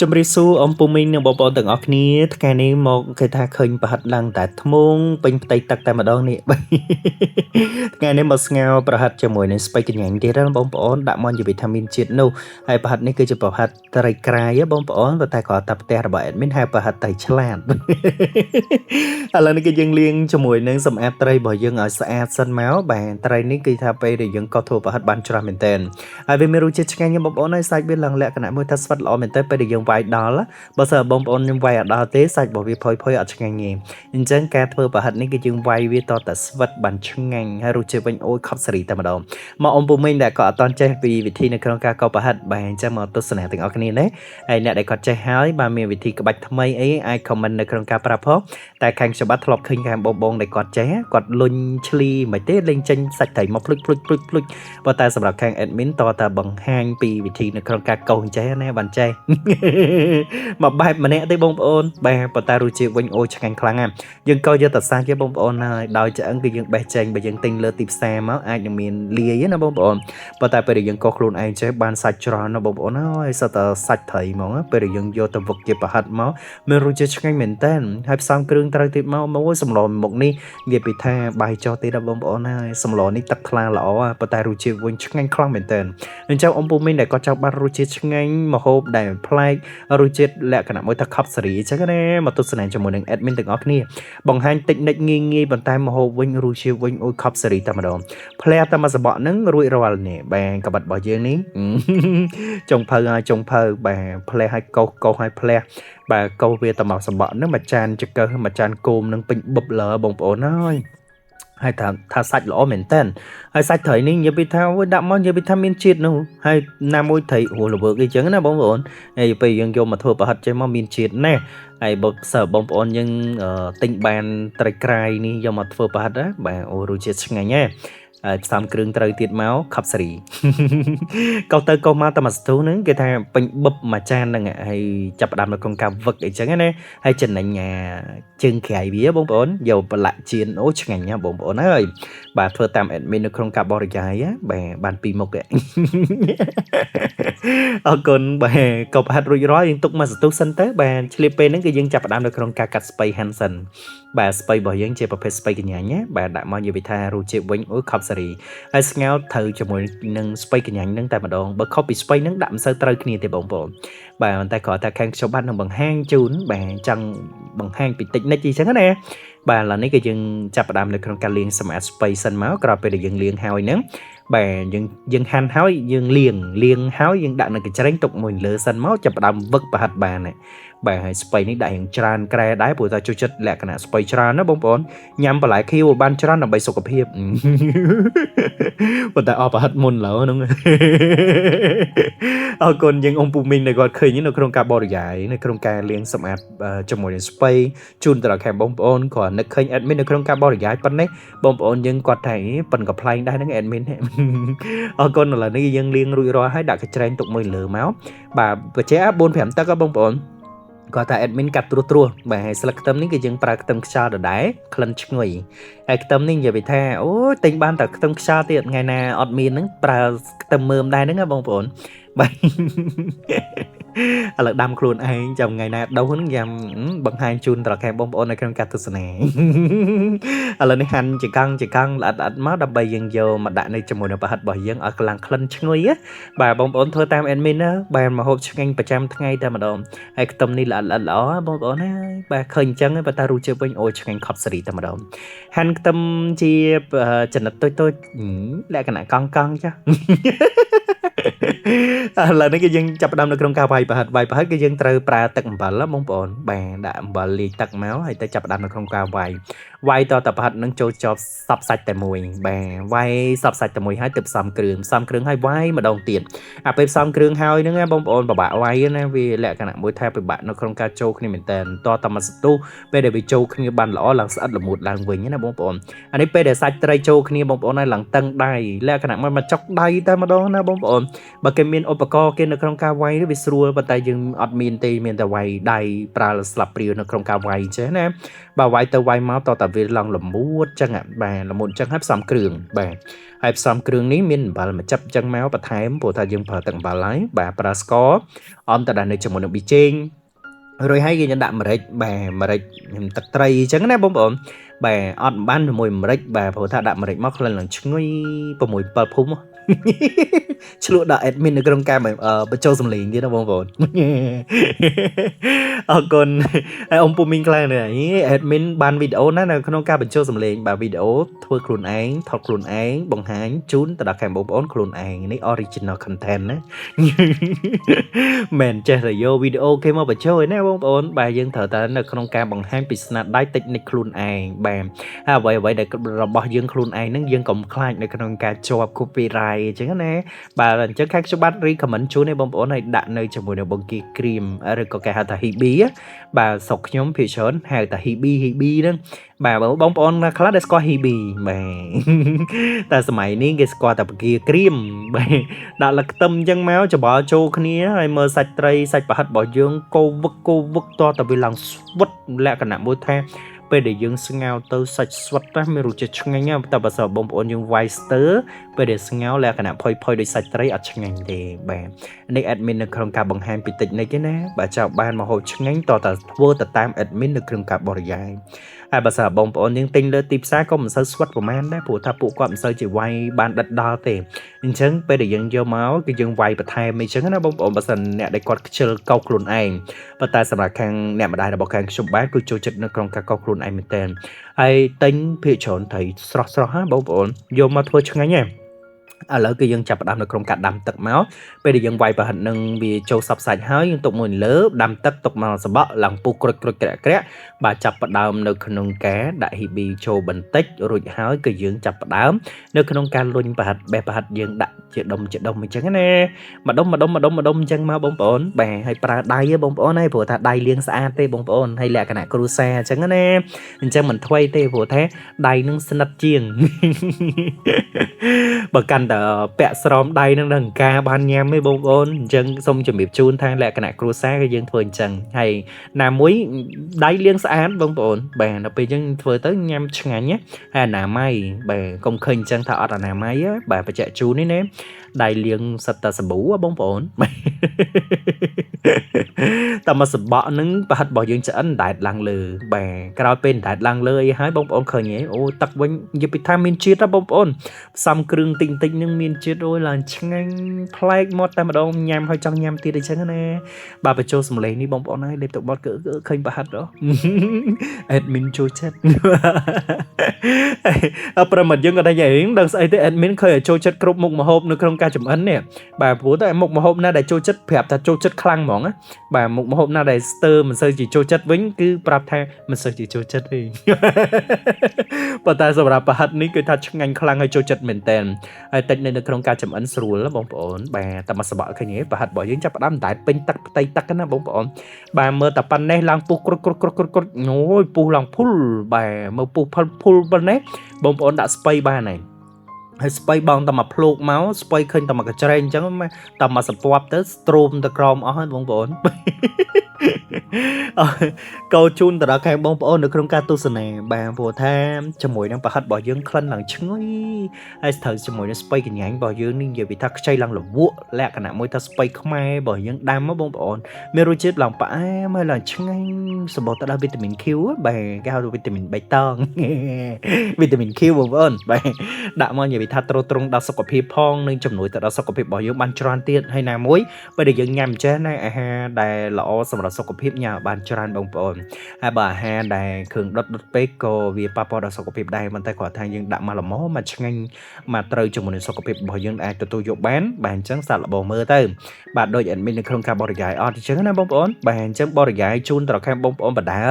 ជំរាបសួរអំពូមីងនិងបងប្អូនទាំងអស់គ្នាថ្ងៃនេះមកគេថាឃើញប្រហិតឡើងតែធ្មងពេញផ្ទៃទឹកតែម្ដងនេះ ថ្ងៃនេះមកស្ងោរប្រហិតជាមួយនឹងស្ពៃកញ្ញាញ់ទៀតណាបងប្អូនដាក់មកជាវីតាមីនជាតិនោះហើយប្រហិតនេះគឺជាប្រហិតត្រីក្រាយបងប្អូនប៉ុន្តែគ្រាន់តែផ្ទះរបស់ admin ហៅប្រហិតត្រីឆ្លាត ឥឡូវនេះគឺយើងលាងជាមួយនឹងសម្អាតត្រីរបស់យើងឲ្យស្អាតសិនមកបាទត្រីនេះគឺថាពេលដែលយើងកោសធ្វើប្រហិតបានច្រើនមែនទែនហើយវាមានរសជាតិឆ្ងាញ់ណាស់បងប្អូនហើយសាច់វាឡើងលក្ខណៈមួយថាស្វិតល្អមែនទែនពេលដែលយើងវាយដល់បើសិនបងប្អូនខ្ញុំវាយអត់ដល់ទេសាច់របស់វាផុយៗអត់ឆ្ងាញ់ទេអញ្ចឹងការធ្វើប្រហិតនេះគឺយើងវាយវាតតែស្វិតបានឆ្ងាញ់ហើយរសជាតិវិញអូយខប់សេរីតែម្ដងមកអ៊ំពូមីងដែលក៏អត់តន់ចេះពីវិធីនៅក្នុងការកោសប្រហិតបាទអញ្ចឹងមកទស្សនាទាំងអស់គ្នាណាហើយអ្នកដែលគាត់ចេះហើយបាទមានវិធីក្បាច់ថ្មីអីអាច comment នៅក្នុងការប្រាប់ផង តែខាងច្បាប់ធ្លាប់ឃើញខាងបងបងដែលគាត់ចេះគាត់លុញឆ្លីមិនទេលេងចេញសាច់ត្រីមកភ្លុចភ្លុចភ្លុចភ្លុចប៉ុន្តែសម្រាប់ខាង admin តតែបង្ហាញពីវិធីនៅក្នុងការកោសចេះណាបានចេះ មកបែបម្នាក់ទេបងប្អូនបាទប៉ុន្តែរសជាតិវិញអូឆ្ងាញ់ខ្លាំងណាស់យើងកោសយកតែសាច់ទេបងប្អូនហើយដោយឆ្អឹងគឺយើងបេះចេញបើយើងទិញលើទីផ្សារមកអាចនឹងមានលាយណាបងប្អូនប៉ុន្តែពេលដែលយើងកោសខ្លួនឯងចេះបានសាច់ច្រើនណាបងប្អូនហើយសុទ្ធតែសាច់ត្រីហ្មងពេលដែលយើងយកទៅវឹកជាប្រហិតមក មានរសជាតិឆ្ងាញ់មែនតើហើយផ្សំគ្រឿងត្រូវទៀតមកមកសម្លមុខនេះនិយាយពីថាបាយចោះទៀតដល់បងប្អូនហើយសម្លនេះទឹកថ្លាល្អប៉ុន្តែរសជាតិវិញឆ្ងាញ់ខ្លាំងមែនតើអញ្ចឹងអ៊ំពូមីងដែលគាត់ចង់បានរសជាតិឆ្ងាញ់ម្ហូបដែលប្លែករសជាតិលក្ខណៈមួយថាខប់សេរីអញ្ចឹងណាមកទស្សនាជាមួយនឹង admin ទាំងអស់គ្នាបង្ហាញតិចនិចងាយងាយប៉ុន្តែម្ហូបវិញរសជាតិវិញអូយខប់សេរីតែម្ដងផ្លែតែមួយសបកហ្នឹងរួចរាល់នេះបាទកបិតរបស់យើងនេះ ចុងភៅហើយចុងភៅបាទផ្លែឲ្យកោសកោសឲ្យផ្លែ បាទកោសវាតែមកសម្បកហ្នឹងមួយចានចង្កឹះមួយចានគោមនឹងពេញបឹបលើបងប្អូនហើយហើយថាថាសាច់ល្អមែនតើហើយសាច់ត្រីនេះនិយាយពីថាអូយដាក់មកនិយាយពីថាមានជាតិនោះហើយណាមួយត្រីរស់ល្វើកអីចឹងណាបងប្អូនហើយពេលយើងយកមកធ្វើប្រហិតចេះមកមានជាតិណាស់ហើយបើសិនបងប្អូនយើងទិញបានត្រីក្រាយនេះយកមកធ្វើប្រហិតណាបាទអូរសជាតិឆ្ងាញ់ណាស់ហើយផ្សំគ្រឿងត្រូវទៀតមកខប់សេរី កោសទៅកោសមកតែមួយស្ទូហ្នឹងគេថាពេញបឹបមួយចានហ្នឹងហើយចាប់ផ្ដើមនៅក្នុងការវឹកអីចឹងណាហើយចំណេញអាជើងក្រៃវាបងប្អូនយកប្រឡាក់ជៀនអូឆ្ងាញ់ណាស់បងប្អូនហើយបាទធ្វើតាម admin នៅក្នុងការបរិយាយបាទបានពីរមុខឯង អរគុណបាទកោសប្រហិតរួចរាល់យើងទុកមួយស្ទុះសិនទៅបាទឆ្លៀតពេលហ្នឹងគឺយើងចាប់ផ្ដើមនៅក្នុងការកាត់ស្ពៃហាន់សិនបាទស្ពៃរបស់យើងជាប្រភេទស្ពៃកញ្ញាញ់ណាបាទដាក់មកនិយាយពីថារសជាតិវិញអូខប់សេរី ហើយស្ងោរត្រូវជាមួយនឹងស្ពៃកញ្ញាញ់នឹងតែម្ដងបើខុសពីស្ពៃនឹងដាក់មិនសូវត្រូវគ្នាទេបងប្អូនបាទប៉ុន្តែគ្រាន់តែខាងខ្ញុំបាទនឹងបង្ហាញជូនបាទចង់បង្ហាញពីតិចនិចអីចឹងណាបាទឥឡូវនេះគឺយើងចាប់ផ្ដើមនៅក្នុងការលាងសម្អាតស្ពៃសិនមកក្រោយពេលដែលយើងលាងហើយហ្នឹងបាទយើងយើងហាន់ហើយយើងលាងលាងហើយយើងដាក់នៅកញ្ច្រែងទុកមួយលើសិនមកចាប់ផ្ដើមវឹកប្រហិតបានហើយបាទហើយស្ពៃនេះដាក់រៀងច្រើនក្រែដែរព្រោះតែចូលចិត្តលក្ខណៈស្ពៃច្រើនណាបងប្អូនញ៉ាំបន្លែខៀវឲ្យបានច្រើនដើម្បីសុខភាព ប៉ុន្តែអស់ប្រហិតមុនឡើយហ្នឹង អរគុណយើងអ៊ំពូមីងដែលគាត់ឃើញនៅក្នុងការបរិយាយនៅក្នុងការលាងសម្អាតជាមួយនឹងស្ពៃជូនទៅដល់ខាងបងប្អូនគ្រាន់នឹកឃើញ admin នៅក្នុងការបរិយាយប៉ុណ្ណេះបងប្អូនយើងគាត់ថាប៉ុនកំប្លែងដែរហ្នឹង admin អរគុណឥឡូវនេះយើងលាងរួចរាល់ហើយដាក់កញ្ច្រែងទុកមួយលើមកបាទបច្ចេក4 5ទឹកហ៎បងប្អូនគាត់ថា admin កាត់ត្រួសត្រាសបាទហើយស្លឹកខ្ទឹមនេះគឺយើងប្រើខ្ទឹមខ្យល់ដដែលក្លិនឈ្ងុយហើយខ្ទឹមនេះនិយាយពីថាអូយទិញបានតែខ្ទឹមខ្យល់ទៀតថ្ងៃណាអត់មានហ្នឹងប្រើខ្ទឹមមើមដែរហ្នឹងណាបងប្អូនបាទ ឥឡូវដាំខ្លួនឯងចាំថ្ងៃណាដូសហ្នឹងយ៉ាំបង្ហាញជូនដល់ខែបងប្អូននៅក្នុងការទស្សនា ឥឡូវនេះហាន់ជាកង់ជាកង់ល្អិតល្អិតមកដើម្បីយើងយកមកដាក់នៅជាមួយនឹងប្រហិតរបស់យើងឲ្យក្លាំងក្លិនឈ្ងុយណាបាទបងប្អូនធ្វើតាម admin ណាបាទមកហូបឆ្ងាញ់ប្រចាំថ្ងៃតែម្ដងហើយខ្ទឹមនេះល្អិតល្អិតល្អបងប្អូនណាបាទឃើញអញ្ចឹងប៉ុន្តែរសជាតិវិញអូឆ្ងាញ់ខប់សេរីតែម្ដងហាន់ខ្ទឹមជាចំណិតតូចតូចលក្ខណៈកង់កង់ចាស់ ឥឡូវនេះគឺយើងចាប់ផ្ដើមនៅក្នុងការវាយប្រហិតវាយប្រហិតគឺយើងត្រូវប្រើទឹកអំបិលបងប្អូនបាទដាក់អំបិលលាយទឹកមកហើយទៅចាប់ផ្ដើមនៅក្នុងការវាយវាយតតប្រហិតនឹងចូលជាប់សពសាច់តែមួយបាទវាយសពសាច់តែមួយហើយទៅផ្សំគ្រឿងផ្សំគ្រឿងហើយវាយម្ដងទៀតអាពេលផ្សំគ្រឿងហើយហ្នឹងណាបងប្អូនពិបាកវាយណាវាលក្ខណៈមួយថាពិបាកនៅក្នុងការចូលគ្នាមែនតើតតមកស្ទុះពេលដែលវាចូលគ្នាបានល្អឡើងស្អិតល្មួតឡើងវិញណាបងប្អូនអានេះពេលដែលសាច់ត្រីចូលគ្នាបងប្អូនហើយឡើងតឹងដៃលក្ខណៈមួយមកចុកដៃតែម្ដងណាបងប្អូន បើគេមានឧបករណ៍គេនៅក្នុងការវាយវាស្រួលប៉ុន្តែយើងអត់មានទេមានតែវាយដៃប្រើស្លាបព្រាវនៅក្នុងការវាយចេះណាបាទវាយទៅវាយមកតតែវាឡើងល្មួតចឹងបាទល្មួតចឹងហើយផ្សំគ្រឿងបាទហើយផ្សំគ្រឿងនេះមានអំបិលមួយចិបចឹងមកបន្ថែមព្រោះថាយើងប្រើទឹកអំបិលហើយបាទប្រើស្ករអមតដល់នៅជាមួយនឹងប៊ីចេងរួចហើយគេដាក់ម្រេចបាទម្រេចទឹកត្រីអញ្ចឹងណាបងប្អូនបាទអត់បានជាមួយម្រេចបាទព្រោះថាដាក់ម្រេចមកក្លិនឡើងឈ្ងុយ6 7ភុំឆ្លក់ដល់ admin នៅក្នុងការបញ្ចូលសំឡេងទៀតណាបងប្អូនអរគុណហើយអ៊ំពូមីងខ្លាំងណាស់ admin បានវីដេអូណានៅក្នុងការបញ្ចូលសំឡេងបាទវីដេអូធ្វើខ្លួនឯងថតខ្លួនឯងបង្ហាញជូនទៅដល់ខាងបងប្អូនខ្លួនឯងនេះ original content ណាមិនចេះតែយកវីដេអូគេមកបញ្ចូលឯណាបងប្អូនបាទយើងត្រូវតែនៅក្នុងការបង្ហាញពីស្នាដៃតិចនិចខ្លួនឯងបាទហើយអ្វីៗដែលរបស់យើងខ្លួនឯងហ្នឹងយើងកុំខ្លាចនៅក្នុងការជាប់ copyright អញ្ចឹងណាបាទអញ្ចឹងខាងខ្ញុំបាទ recommend ជូនឲ្យបងប្អូនឲ្យដាក់នៅជាមួយនឹងបង្គាក្រៀមឬក៏គេហៅថា Hibi បាទស្រុកខ្ញុំភាគច្រើនហៅថា Hibi Hibi ហ្នឹងបាទបងប្អូនខ្លះដែលស្គាល់ Hibi បាទតែសម័យនេះគេស្គាល់តែបង្គាក្រៀមបាទដាក់លឹកខ្ទឹមអញ្ចឹងមកច្បល់ចូលគ្នាហើយមើលសាច់ត្រីសាច់ប្រហិតរបស់យើងកោវឹកកោវឹកតតែវាឡើងស្វិតលក្ខណៈមួយថាពេលដែលយើងស្ងោរទៅសាច់ស្វិតណាមានរសជាតិឆ្ងាញ់ណាតែបើសិនបងប្អូនយើងវាយស្ទើពេលដែលស្ងោរលក្ខណៈផុយផុយដោយសាច់ត្រីអត់ឆ្ងាញ់ទេបាទនេះ admin នៅក្នុងការបង្ហាញពីតិចនិចទេណាបាទចៅបានមកហូបឆ្ងាញ់តតែធ្វើទៅតាម admin នៅក្នុងការបរិយាយហើយបើសិនបងប្អូនយើងទិញលើទីផ្សារក៏មិនសូវស្វិតប្រហែលដែរព្រោះថាពួកគាត់មិនសូវជាវាយបានដិតដល់ទេអញ្ចឹងពេលដែលយើងយកមកគឺយើងវាយបន្ថែមអីចឹងណាបងប្អូនបើសិនអ្នកដែលគាត់ខ្ជិលកោសខ្លួនឯងប៉ុន្តែសម្រាប់ខាងអ្នកម្ដាយរបស់ខាងខ្ញុំបាទគឺចូលចិត្តនៅក្នុងការកោសខ្លួនឯងមែនទែនហើយទិញភាគច្រើនត្រីស្រស់ស្រស់ហ่าបងប្អូនយកមកធ្វើឆ្ងាញ់ហ៎ឥឡូវគឺយើងចាប់ផ្ដើមនៅក្នុងការដាំទឹកមកពេលដែលយើងវាយប្រហិតនឹងវាចូលសពសាច់ហើយយើងទុកមួយលើដាំទឹកទុកមកសបកឡើងពុះក្រុចក្រុចក្រាក់ក្រាក់បាទចាប់ផ្ដើមនៅក្នុងការដាក់ហ៊ីប៊ីចូលបន្តិចរួចហើយគឺយើងចាប់ផ្ដើមនៅក្នុងការលុញប្រហិតបេះប្រហិតយើងដាក់ជាដុំជាដុំអញ្ចឹងណាម្ដុំម្ដុំម្ដុំម្ដុំអញ្ចឹងមកបងប្អូនបាទហើយប្រើដៃបងប្អូនហើយព្រោះថាដៃលាងស្អាតទេបងប្អូនហើយលក្ខណៈគ្រួសារអញ្ចឹងណាអញ្ចឹងមិនថ្វីទេព្រោះថាដៃនឹងស្និទ្ធជាងបើកាន់តែពាក់ស្រោមដៃនឹងនឹងការបានញ៉ាំទេបងប្អូនអញ្ចឹងសូមជម្រាបជូនថាលក្ខណៈគ្រួសារគឺយើងធ្វើអញ្ចឹងហើយណាមួយដៃលាងស្អាតបងប្អូនបាទដល់ពេលអញ្ចឹងធ្វើទៅញ៉ាំឆ្ងាញ់ណាហើយអនាម័យបាទកុំឃើញអញ្ចឹងថាអត់អនាម័យបាទបញ្ជាក់ជូននេះណាដៃលាងសិតតែសាប៊ូបងប្អូនតែមកសបកនឹងប្រហិតរបស់យើងឆ្អិនដែតឡើងលើបាទក្រោយពេលដែតឡើងលើអីហើយបងប្អូនឃើញហ៎អូទឹកវិញនិយាយពីថាមានជាតិណាបងប្អូនផ្សំគ្រឿងតិចតិចនឹងមានជាតិអូយឡើងឆ្ងាញ់ប្លែកមាត់តែម្ដងញ៉ាំហើយចង់ញ៉ាំទៀតអីចឹងណាបាទបញ្ចូលសំឡេងនេះបងប្អូនហើយលេបទឹកបត់គឺឃើញប្រហិតហ៎ admin ចូលចិត្តអប្រិមត្តយើងក៏ថាយ៉ាងដឹងស្អីទេ admin ឃើញឲ្យចូលចិត្តគ្រប់មុខម្ហូបនៅក្នុងការចម្អិននេះបាទព្រោះតែមុខម្ហូបណាដែលចូលចិត្តប្រាប់ថាចូលចិត្តខ្លាំងហ្មងណាបាទមុខម្ហូបណាដែលស្ទើរមិនសូវជាចូលចិត្តវិញគឺប្រាប់ថាមិនសូវជាចូលចិត្តទេប៉ុន្តែសម្រាប់ប្រហិតនេះគឺថាឆ្ងាញ់ខ្លាំងហើយចូលចិត្តមែនតើហើយតិចនៅក្នុងការចម្អិនស្រួលបងប្អូនបាទតែមកសបកឃើញទេប្រហិតរបស់យើងចាប់ផ្ដើមតែពេញទឹកផ្ទៃទឹកណាបងប្អូនបាទមើលតែប៉ុណ្ណេះឡើងពុះគ្រុតគ្រុតគ្រុតគ្រុតគ្រុតអូយពុះឡើងភុលបាទមើលពុះផលភុលប៉ុណ្ណេះបងប្អូនដាក់ស្ពៃបានហើយហើយស្ពៃបងតែមកភ្លូកមកស្ពៃឃើញតែមកកញ្ច្រែងអញ្ចឹងតែមកសពាប់ទៅស្ទ្រូមទៅក្រោមអស់ហើយបងប្អូនកោជូនទៅដល់ខាងបងប្អូននៅក្នុងការទស្សនាបាទព្រោះថាជាមួយនឹងប្រហិតរបស់យើងក្លិនឡើងឈ្ងុយហើយត្រូវជាមួយនឹងស្ពៃកញ្ញាញ់របស់យើងនេះនិយាយពីថាខ្ចីឡើងលវក់លក្ខណៈមួយថាស្ពៃខ្មែររបស់យើងដាំមកបងប្អូនមានរសជាតិឡើងផ្អែមហើយឡើងឆ្ងាញ់សម្បូរទៅដោយវីតាមីន Q បាទគេហៅថាវីតាមីនបៃតងវីតាមីន Q បងប្អូនបាទដាក់មកនិយាយពីថាទ្រទ្រង់ដល់សុខភាពផងនិងជំនួយទៅដល់សុខភាពរបស់យើងបានច្រើនទៀតហើយណាមួយពេលដែលយើងញ៉ាំចេះណាអាហារដែលល្អសម្រាប់សុខភាពញ៉ាំបានច្រើនបងប្អូនហើយបើអាហារដែលគ្រឿងដុតដុតពេកក៏វាប៉ះពាល់ដល់សុខភាពដែរប៉ុន្តែគាត់ថាយើងដាក់មកល្មមមកឆ្ងាញ់មកត្រូវជាមួយនឹងសុខភាពរបស់យើងអាចទទួលយកបានបាទអញ្ចឹងសាកល្បងមើលទៅបាទដូច admin នៅក្នុងការបរិយាយអត់អញ្ចឹងណាបងប្អូនបាទអញ្ចឹងបរិយាយជូនដល់ខាងបងប្អូនបដើ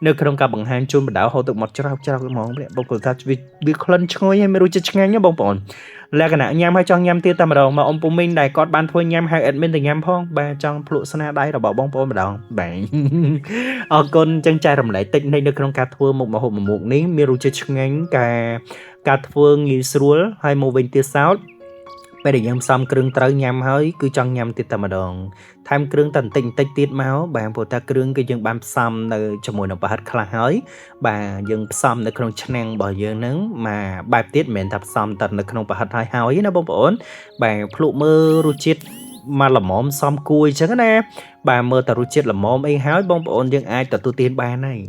នៅក្នុងការបង្ហាញជូនបដើហូរទឹកមាត់ច្រោកច្រោកហ្មងបងប្អូនថាវាក្លិនឈ្ងុយហើយមានរសជាតិឆ្ងាញ់ណាបងប្អូនលក្ខណៈញ៉ាំហើយចង់ញ៉ាំទៀតតែម្ដងមកអ៊ំពូមីងដែលគាត់បានធ្វើញ៉ាំហៅ admin ទៅញ៉ាំផងបាទចង់ភ្លក់ស្នាដៃរបស់បងប្អូនម្ដងបាទអរគុណចឹងចែករំលែកតិចនិចនៅក្នុងការធ្វើមុខម្ហូបមួយមុខនេះមានរសជាតិឆ្ងាញ់ការធ្វើងាយស្រួលហើយមកវិញទៀតសោត ពេលដែលយើងផ្សំគ្រឿងត្រូវញ៉ាំហើយគឺចង់ញ៉ាំទៀតតែម្ដងថែមគ្រឿងតែបន្តិចបន្តិចទៀតមកបាទព្រោះតែគ្រឿងគឺយើងបានផ្សំនៅជាមួយនឹងប្រហិតខ្លះហើយបាទយើងផ្សំនៅក្នុងឆ្នាំងរបស់យើងហ្នឹងមកបែបទៀតមិនមែនថាផ្សំតែនៅក្នុងប្រហិតហើយហើយណាបងប្អូនបាទភ្លក់មើលរសជាតិមកល្មមសំគួយអញ្ចឹងណាបាទមើលតែរសជាតិល្មមអីហើយបងប្អូនយើងអាចទទួលទានបានហើយ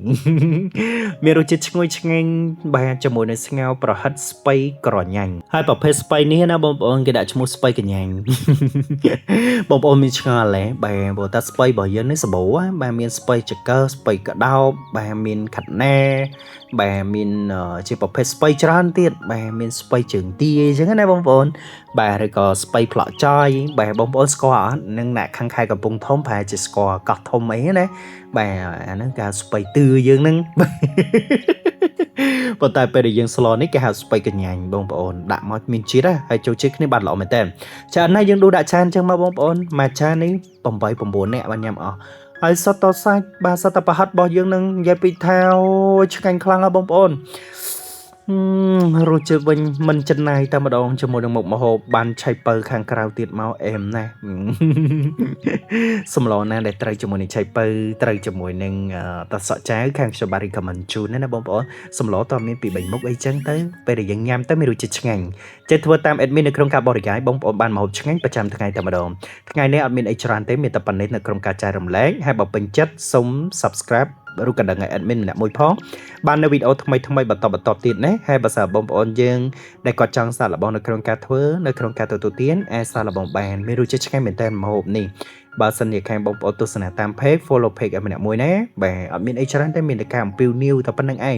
មានរសជាតិឈ្ងុយឆ្ងាញ់បាទជាមួយនឹងស្ងោរប្រហិតស្ពៃក្រញាញ់ហើយប្រភេទស្ពៃនេះណាបងប្អូនគេដាក់ឈ្មោះស្ពៃកញ្ញាញ់ បងប្អូនមានឆ្ងល់ទេបាទព្រោះតែស្ពៃរបស់យើងនេះសម្បូរណាបាទមានស្ពៃចង្កើស្ពៃក្តោបបាទមានខាត់ណាបាទមានជាប្រភេទស្ពៃច្រើនទៀតបាទមានស្ពៃជើងទាអញ្ចឹងណាបងប្អូនបាទឬក៏ស្ពៃផ្លក់ចយបាទបងប្អូនស្គាល់អត់នឹងអ្នកខាងខេត្តកំពង់ធំប្រហែលជាស្គាល់កោះធំអីណាបាទអាហ្នឹងគេហៅស្ពៃទឿយើងហ្នឹង ប៉ុន្តែពេលដែលយើងស្លនេះគេហៅស្ពៃកញ្ញាញ់បងប្អូនដាក់មកមានជាតិណាហើយចូលជាតិគ្នាបានល្អមែនតើចានណាយើងដួសដាក់ចានអញ្ចឹងមកបងប្អូនមួយចាននេះ8 9នាក់បានញ៉ាំអស់ហើយសតតសាច់បាទសតតប្រហិតរបស់យើងនឹងនិយាយពីថាអូយឆ្ងាញ់ខ្លាំងណាស់បងប្អូនហឹមរសជាតិវិញមិនចំណាយតែម្ដងជាមួយនឹងមុខម្ហូបបានឆៃពៅខាងក្រៅទៀតមកអែមណាស់ សម្លណាដែលត្រូវជាមួយនឹងឆៃពៅត្រូវជាមួយនឹងតសក់ចាវខាងខ្ញុំបាទ recommend ជូនណាបងប្អូនសម្លតើមានពី3មុខអីចឹងទៅពេលដែលយើងញ៉ាំទៅមានរសជាតិឆ្ងាញ់ចេះធ្វើតាម admin នៅក្នុងការបរិយាយបងប្អូនបានម្ហូបឆ្ងាញ់ប្រចាំថ្ងៃតែម្ដងថ្ងៃនេះអត់មានអីច្រើនទេមានតែប៉ុណ្ណេះនៅក្នុងការចែករំលែកហើយបើពេញចិត្តសូម subscribe ឬក៏ដឹងឲ្យ admin ម្នាក់មួយផងបាននៅវីដេអូថ្មីថ្មីបន្តបន្តទៀតណាហើយបើសិនបងប្អូនយើងដែលគាត់ចង់សាកល្បងនៅក្នុងការធ្វើនៅក្នុងការទទួលទានអាចសាកល្បងបានមានរសជាតិឆ្ងាញ់មែនតើម្ហូបនេះបើសិនជាខាងបងប្អូនទស្សនាតាម page follow page ឲ្យម្នាក់មួយណាបាទអត់មានអីច្រើនទេមានតែការអំពាវនាវតែប៉ុណ្្នឹងឯង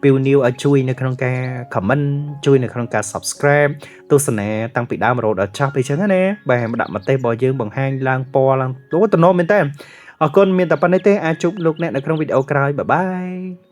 ពាវនាវឲ្យជួយនៅក្នុងការ comment ជួយនៅក្នុងការ subscribe ទស្សនាតាំងពីដើមរហូតដល់ចប់អីចឹងណាបាទមកដាក់មតិរបស់យើងបង្ហាញឡើងពណ៌ឡើងអូតំណមែនតើអរគុណមានតែប៉ុណ្្នេះទេអាចជួបលោកអ្នកនៅក្នុងវីដេអូក្រោយបាយបាយ។